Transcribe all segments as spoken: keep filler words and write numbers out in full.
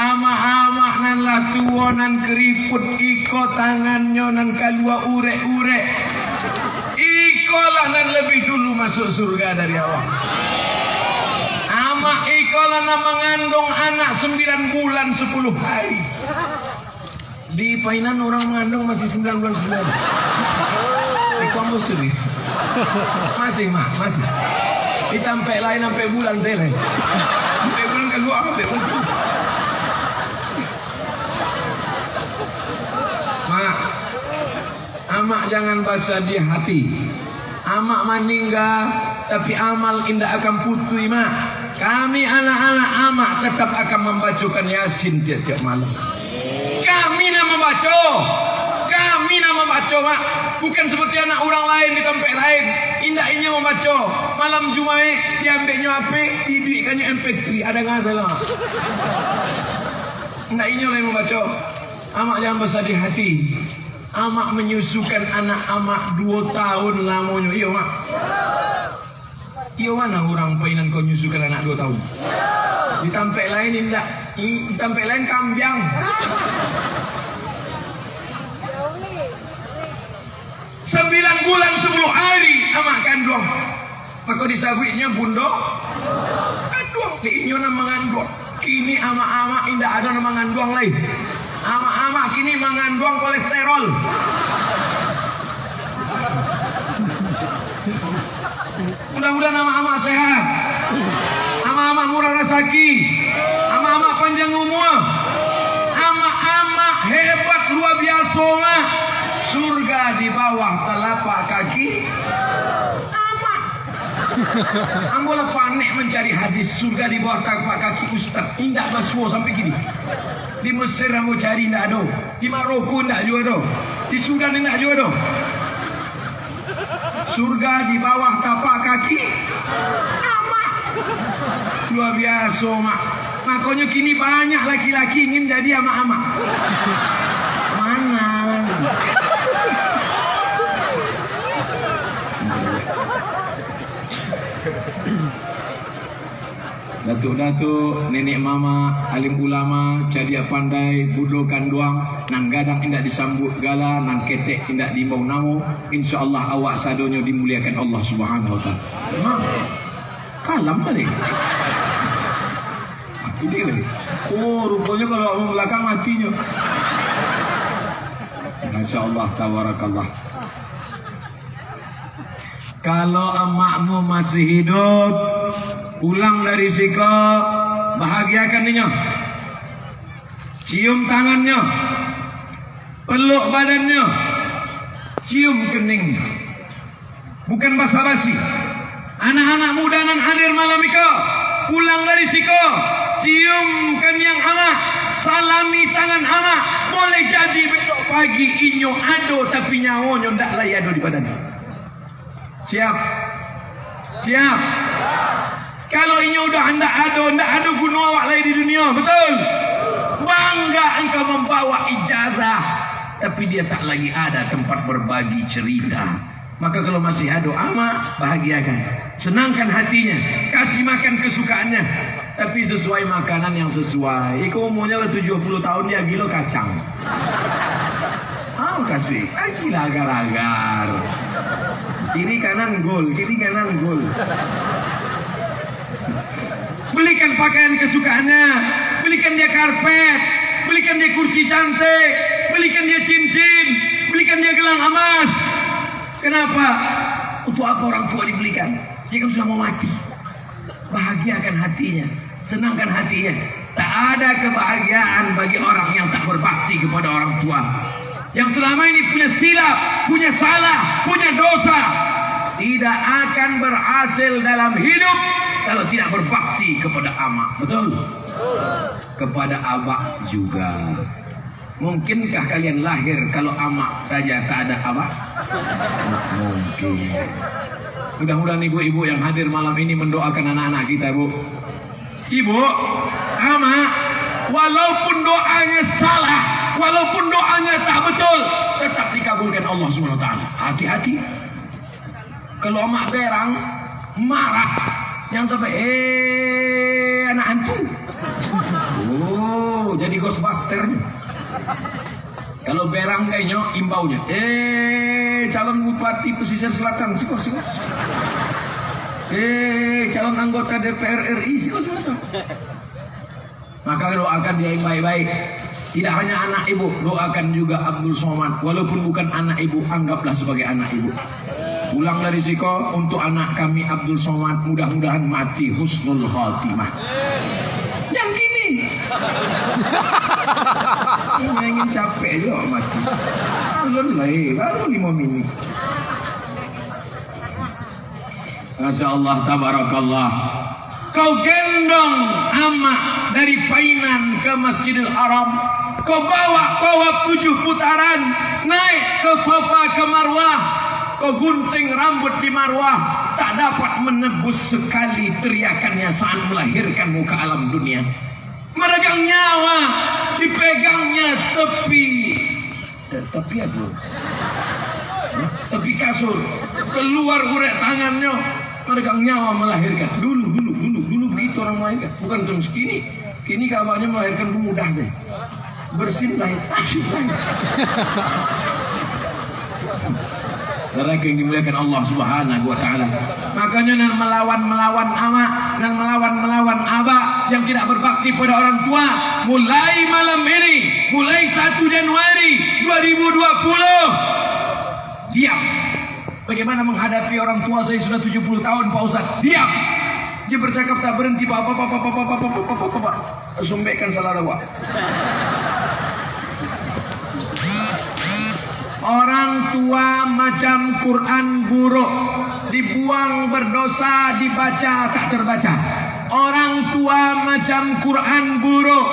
Amak-amak nan lah tuo, nan kariput, iko tangannyo nan kalua urek-urek, ikolah nan labiah dulu masuak surga dari awak. Amak ikolah nan manganduang anak sambilan bulan sapuluah hari. Di Painan urang manganduang masih sambilan bulan sapuluah hari. Iko musuh ni. Masih, Mak, masih. Di tampek lain ampek bulan sajo lai. Ampek bulan kalua, ampek bulan kalua. Mak, Amak jangan basadiah hati. Amak maningga, tapi amal indak akan putuih, Mak. Kami anak-anak Amak tatap akan mambacokan Yasin tiap-tiap malam. Kami nan mambaco. Kami nan mambaco, Mak. Bukan seperti anak urang lain di tampek lain. Indak inyo mambaco. Malam Jumaik, diambeknyo H P, diiduikkannyo M P three. Ado nggak salah? Indak inyo lai mambaco. Amak jangan basadiah hati. Amak manyusukan anak amak duo taun lamonyo. Iyo, Mak? Iyo, mano urang Painan ko nyusukan anak duo taun? Di tampek lain indak. I-, di tampek lain kambiang. Sambilan bulan sapuluah hari amak kanduang. Mako disabuiknyo bundo kanduang, dek inyo nan manganduang. Kini amak-amak indak ado nan manganduang lai. Amak-amak kini manganduang kolesterol. Mudah-mudahan amak-amak sehat. Amak-amak murah rasaki. Amak-amak panjang umua. Amak-amak hebat lua biaso, Mak. Surga di bawah talapak kaki amak. Ambo lah panek mancari hadis surga di bawah talapak kaki ustaz. Indak basuo sampai kini. Di Mesir ambo cari indak ado. Di Maroko indak juo ado. Di Sudan indak juo ado. Surga di bawah tapak kaki amak. Lua biaso, Mak. Makonyo kini banyak laki-laki ingin jadi amak-amak. Mana? Datuak-datuak, nenek mamak, alim ulama, cadiak pandai, bundo kanduang, nan gadang indak disambuik gala, nan ketek indak diimbau namo, insya Allah awak sadonyo dimuliakan Allah Subhanahu wa Ta'ala. Mak, kalam baliak. Itu dia baliak. Oh, ruponyo kalau awak balakang matinyo. Masya Allah, tabarakallah. Kalau amakmu masih hidup, pulang dari siko, bahagiakan inyo. Cium tangannyo, peluk badannyo, cium keningnyo. Bukan basa-basi. Anak-anak muda nan hadir malam iko, pulang dari siko, cium kaniang amak, salami tangan amak. Boleh jadi besok pagi inyo ado, tapi nyawonyo ndak lai ado di badan. Siap? Siap? Kalau inyo udah ndak ado, ndak ado guno awak lai di dunia, betul? Bangga engkau membawa ijazah, tapi dia tak lagi ada tempat berbagi cerita. Maka kalau masih ado amak, bahagiakan. Senangkan hatinya, kasih makan kesukaannya. Tapi sesuai makanan yang sesuai. Iko umurnyo lah tujuah puluah tahun, dia gilo kacang. Ah, kasih. Lagi lah agar-agar. Kiri kanan gol, kiri kanan gol. Belikan pakaian kesukaannya, belikan dia karpet, belikan dia kursi cantik, belikan dia cincin, belikan dia gelang emas. Kenapa? Untuk apa orang tua dibelikan? Dia kan sudah mau mati. Bahagiakan hatinya, senangkan hatinya. Tak ada kebahagiaan bagi orang yang tak berbakti kepada orang tua. Yang selama ini punya silap, punya salah, punya dosa, tidak akan berhasil dalam hidup kalau tidak berbakti kepada amak. Betul? Kepada abak juga. Mungkinkah kalian lahir kalau amak saja tak ada abak? Mungkin. Mudah-mudahan ibu-ibu yang hadir malam ini mendoakan anak-anak kita, Bu. Ibu, amak, walaupun doanya salah, walaupun doanya tak betul, tetap dikabulkan Allah Subhanahu wa Ta'ala. Hati-hati. Kalau amak berang, marah, jangan sampai, "Eh, anak hantu." Oh, jadi Ghostbuster. Kalau berang kainyo, imbau nyo, "Eh, calon bupati pesisir selatan, siko, siko. Eh, calon anggota D P R R I, siko, siko." Maka doakan dia yang baik-baik. Tidak hanya anak ibu, doakan juga Abdul Somad. Walaupun bukan anak ibu, anggaplah sebagai anak ibu. Pulang dari siko, untuk anak kami Abdul Somad, mudah-mudahan mati husnul khatimah. Yang kini. Ingin capek juga mati. Alun lah, eh, baru lima minit. Masya Allah, tabarakallah. Kau gendong amak dari Painan ke Masjidil Haram. Kau bawa, bawa tujuh putaran, naik ke Safa, ke Marwah. Kau gunting rambut di Marwah, tak dapat menebus sekali teriakannya saat melahirkanmu ke alam dunia. Meregang nyawa, dipegangnya tepi Eh, tapi aku. Tapi kasur. Keluar urek tangannyo. Meregang nyawa melahirkan. Dulu, dulu, dulu, dulu begitu orang melahirkan. Bukan macam sekini. Kini kabarnyo melahirkan tu mudah saja. Bersin lahir, asyik lahir. Saudara yang dimuliakan Allah Subhanahu wa Ta'ala. Makanya, nan melawan-melawan amak, nan melawan-melawan abak yang tidak berbakti pada orang tua, mulai malam ini, mulai satu Januari dua ribu dua puluh, diam. Bagaimana menghadapi orang tua saya sudah tujuh puluh tahun, Pak Ustaz? Diam. Dia bercakap tak berhenti, Pak, Pak, Pak. Sumbekkan salah awak. Orang tua macam Quran buruk, dibuang berdosa, dibaca tak terbaca. Orang tua macam Quran buruk,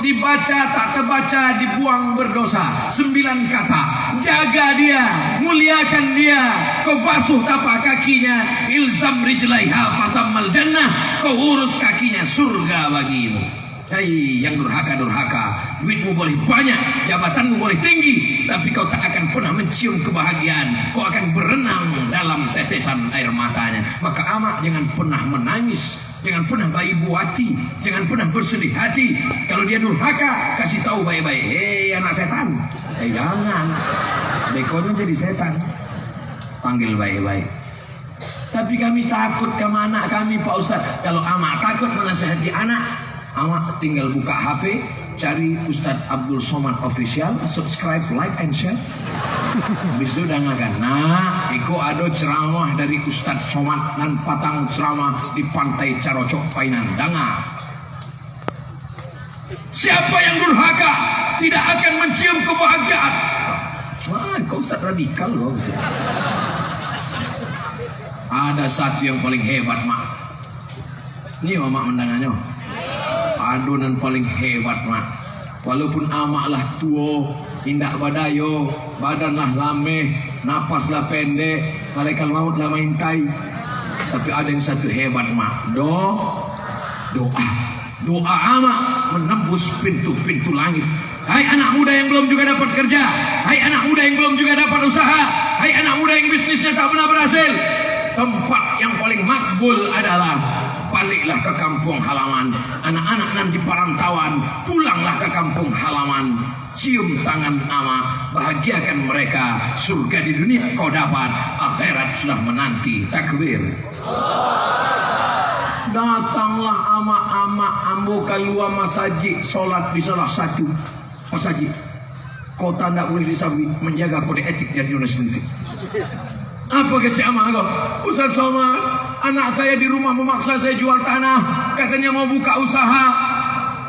dibaca tak terbaca, dibuang berdosa. Sembilan kata, jaga dia, muliakan dia, kau basuh tapak kakinya, ilzam rijlaiha fatammal jannah, kau urus kakinya, surga bagimu. Hai yang durhaka-durhaka, duitmu boleh banyak, jabatanmu boleh tinggi, tapi kau tak akan pernah mencium kebahagiaan. Kau akan berenang dalam tetesan air matanya. Maka amak jangan pernah menangis, jangan pernah baibu hati, jangan pernah bersedih hati. Kalau dia durhaka, kasih tahu baik-baik, "Hei, anak setan." Eh, jangan. Bekonyo jadi setan. Panggil baik-baik. Tapi kami takut sama anak kami, Pak Ustaz. Kalau amak takut menasihati anak, amak tinggal buka H P, cari Ustaz Abdul Somad Official, subscribe, like, and share. Habis tu dangakan. Nah, iko ado ceramah dari Ustaz Somad nan patang ceramah di Pantai Carocok, Painan. Danga. Siapa yang durhaka tidak akan mencium kebahagiaan. Wah, kau ustaz radikal kau. Ada satu yang paling hebat, Mak. Ni Mak mendanganyo. Ado nan paling hebat, Mak. Walaupun amak lah tuo, indak badayo, badan lah lameh, napas lah pendek, malaikat maut lah maintai. Tapi ada yang satu hebat, Mak. Do-, doa. Doa amak menembus pintu-pintu langit. Hai anak muda yang belum juga dapat kerja, hai anak muda yang belum juga dapat usaha, hai anak muda yang bisnisnya tak pernah berhasil, tempat yang paling makbul adalah baliklah ke kampung halaman. Anak-anak nan di parantauan, pulanglah ke kampung halaman. Cium tangan amak, bahagiakan mereka. Surga di dunia kau dapat, akhirat sudah menanti. Takbir. Datanglah amak-amak ambo kalua masajik, solat di salah satu masajik. Kota ndak boleh disabui, menjaga kode etik dan jurnalistik. Apa kecek amak ko? "Ustaz Somad, anak saya di rumah memaksa saya jual tanah, katanya mau buka usaha."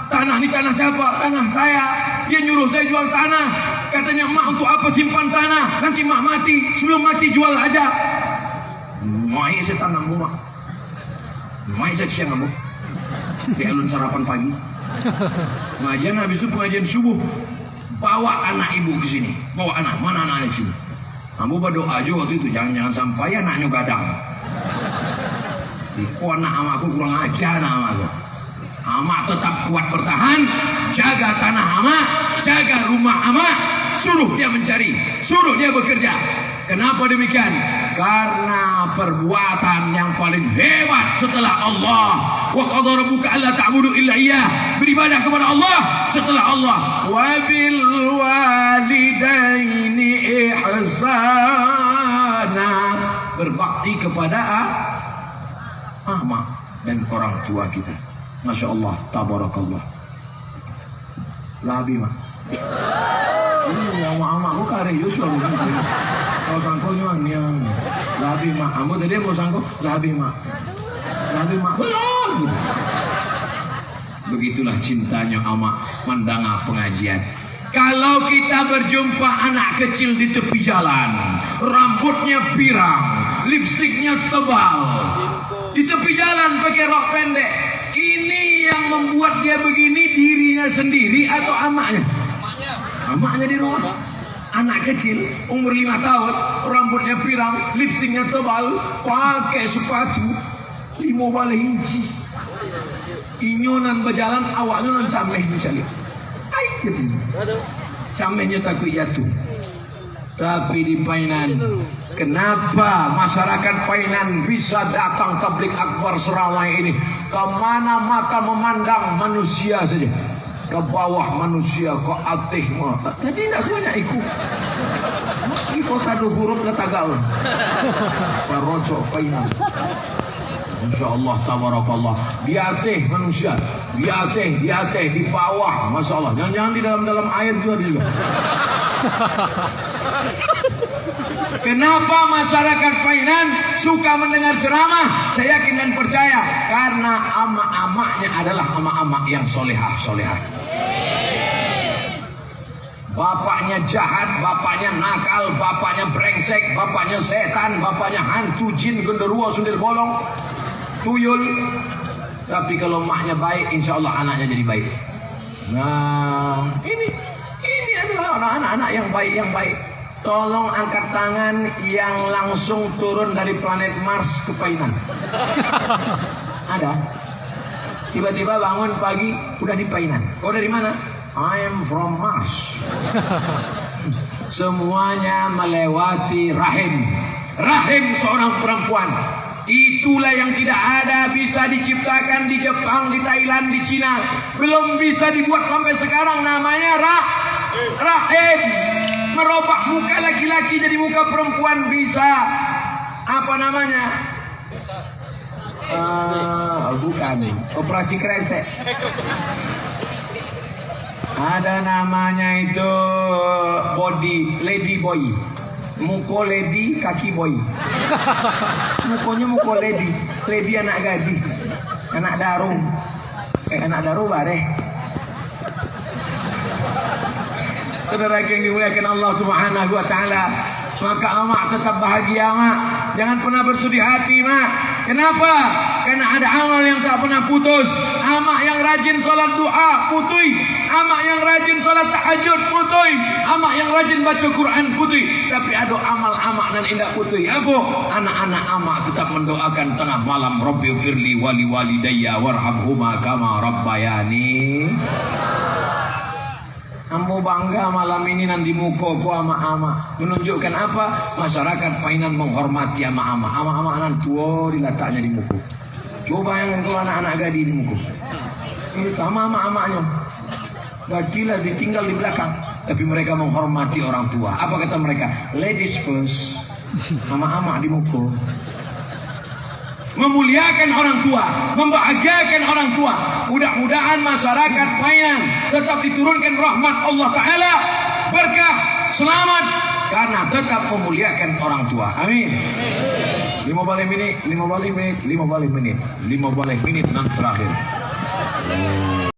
"Tanah ni tanah siapa?" "Tanah saya. Dia nyuruh saya jual tanah. Katanya, 'Mak, untuk apa simpan tanah? Nanti Mak mati. Sebelum mati, jual aja.'" Main setan ambo, Mak. Main seksiang ambo. Di alun sarapan pagi. Pengajian habis tu, pengajian subuh. Bawa anak ibu ke sini. Bawa anak. Mana anaknya ke sini? Ambo badoa jo waktu itu, jangan, jangan sampai anaknyo gadang. Iko anak amak ko kurang aja, anak amak ko. Amak tetap kuat bertahan, jaga tanah amak, jaga rumah amak, suruh dia mencari, suruh dia bekerja. Kenapa demikian? Karena perbuatan yang paling hebat setelah Allah, "Wa qadha rabbuka alla ta'budu illa iyyah." Beribadah Ibadah kepada Allah, setelah Allah, "Wa bil walidaini ihsana." Berbakti kepada a-, amak dan orang tua kita. Masya Allah, tabarakallah. Labi, Mak. Ini amak-amak ko kareh Yosua ko. Kalau sangko nyo niang. Labi, Mak. Ambo tadi mau sangko, labi, Mak. Labi, Mak. Belum. Begitulah cintanya amak mandanga pengajian. Kalau kita berjumpa anak kecil di tepi jalan, rambutnya pirang, lipstiknya tebal, di tepi jalan pakai rok pendek, ini yang membuat dia begini dirinya sendiri atau amaknya? Amaknya di rumah. Anak kecil, umur lima tahun, rambutnya pirang, lipstiknya tebal, pakai sepatu limo baleh inci. Inyo nan bajalan, awaknyo nan cameh, misalnyo. Ai, ka siko. Camehnyo takuik jatuah. Tapi di Painan, kenapa masyarakat Painan bisa datang tablik akbar seramai ini? Ka mana mata memandang, manusia saja. Ka bawah manusia, ka ateh ma-, tadi indak sabanyak iko. Iko sado hurup lah tagak lah. Sarocok Painan. Masya Allah, tabarakallah. Di ateh manusia, di ateh, di ateh, di bawah. Masya Allah. Jangan-jangan di dalam-dalam air juga ada juga. Kenapa masyarakat Painan suka mendengar ceramah? Saya yakin dan percaya, karena amak-amaknya adalah amak-amak yang solehah-solehah. Bapaknya jahat, bapaknya nakal, bapaknya brengsek, bapaknya setan, bapaknya hantu, jin, genderuwo, sundel bolong, tuyul. Tapi kalau maknya baik, insya Allah anaknya jadi baik. Nah, ini, ini adalah anak-anak yang baik, yang baik. Tolong angkat tangan yang langsung turun dari planet Mars ke Painan. Ada? Tiba-tiba bangun pagi, udah di Painan. Kau dari mana? "I am from Mars." Semuanya melewati rahim. Rahim seorang perempuan. Itulah yang tidak ada bisa diciptakan di Jepang, di Thailand, di Cina. Belum bisa dibuat sampai sekarang. Namanya ra-, rahim. Merubah muka laki-laki jadi muka perempuan bisa. Apa namanya? Ah, bukan. Operasi kresek. Ada namanya itu body, lady boy. Muko lady, kaki boy. Mukonyo muko lady. Lady anak gadih. Anak daru. Eh, anak daru bareh. Saudara yang dimuliakan Allah Subhanahu wa Ta'ala, maka amak tetap bahagia, Mak. Jangan pernah bersedih hati, Mak. Kenapa? Karena ada amal yang tak pernah putus. Amak yang rajin salat duha, putui. Amak yang rajin salat tahajud, putui. Amak yang rajin baca Quran, putui. Tapi ado amal amak nan indak putui. Apo? Anak-anak amak tetap mendoakan tengah malam, "Rabbighfirli wali walidayya warhamhuma kama rabbayani." Ambo bangga malam ini nan di muko ko amak-amak. Menunjukkan apa? Masyarakat Painan menghormati amak-amak. Amak-amak nan tuo dilataknyo di muko. Cubo bayangkan kalau anak-anak gadih di muko. Ini sama amak-amaknyo. Gadih lah ditinggal di belakang. Tapi mereka menghormati orang tua. Apa kata mereka? "Ladies first." Amak-amak di muko. Memuliakan orang tua, membahagiakan orang tua. Mudah-mudahan masyarakat Painan tetap diturunkan rahmat Allah Ta'ala, berkah, selamat, karena tetap memuliakan orang tua. Amin. Lima baleh minit, lima baleh minit, lima baleh minit, lima baleh minit nan terakhir.